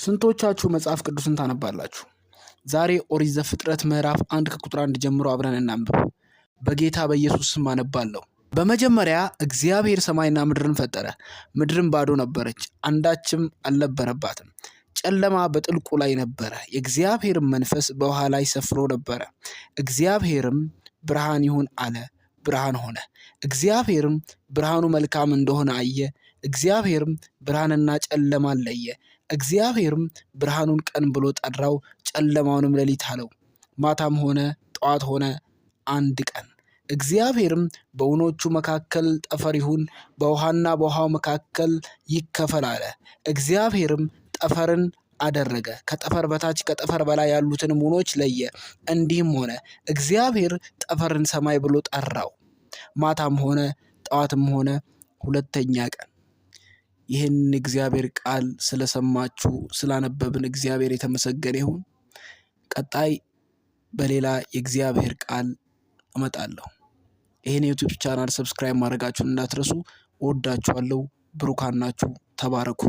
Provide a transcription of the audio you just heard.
ስንቶቻችሁ መጽሐፍ ቅዱስን ታነባላችሁ? ዛሬ ኦሪት ዘፍጥረት ምዕራፍ 1 ከቁጥር 1 ጀምሮ አብረን እናንብብ። በጌታ በኢየሱስ ስም አነባለሁ። በመጀመሪያ እግዚአብሔር ሰማይና ምድርን ፈጠረ። ምድርም ባዶ ነበረች፣ አንዳችም አልነበረባትም። ጨለማ በጥልቁ ላይ ነበረ፣ የእግዚአብሔርም መንፈስ በውሃ ላይ ሰፍሮ ነበረ። እግዚአብሔርም ብርሃን ይሁን አለ፣ ብርሃን ሆነ። እግዚአብሔርም ብርሃኑ መልካም እንደሆነ አየ። እግዚአብሔርም ብርሃንና ጨለማን ለየ። እግዚአብሔርም ብርሃኑን ቀን ብሎ ጠራው፣ ጨለማውንም ሌሊት አለው። ማታም ሆነ ጠዋት ሆነ አንድ ቀን። እግዚአብሔርም በውኖቹ መካከል ጠፈር ይሁን፣ በውሃና በውሃው መካከል ይከፈል አለ። እግዚአብሔርም ጠፈርን አደረገ፣ ከጠፈር በታች ከጠፈር በላይ ያሉትንም ውኖች ለየ። እንዲህም ሆነ። እግዚአብሔር ጠፈርን ሰማይ ብሎ ጠራው። ማታም ሆነ ጠዋትም ሆነ ሁለተኛ ቀን። ይህን እግዚአብሔር ቃል ስለሰማችሁ ስላነበብን እግዚአብሔር የተመሰገነ ይሁን። ቀጣይ በሌላ የእግዚአብሔር ቃል እመጣለሁ። ይህን የ YouTube channel subscribe ማድረጋችሁን እንዳትረሱ። እወዳችኋለሁ። ብሩካን ናችሁ። ተባረኩ።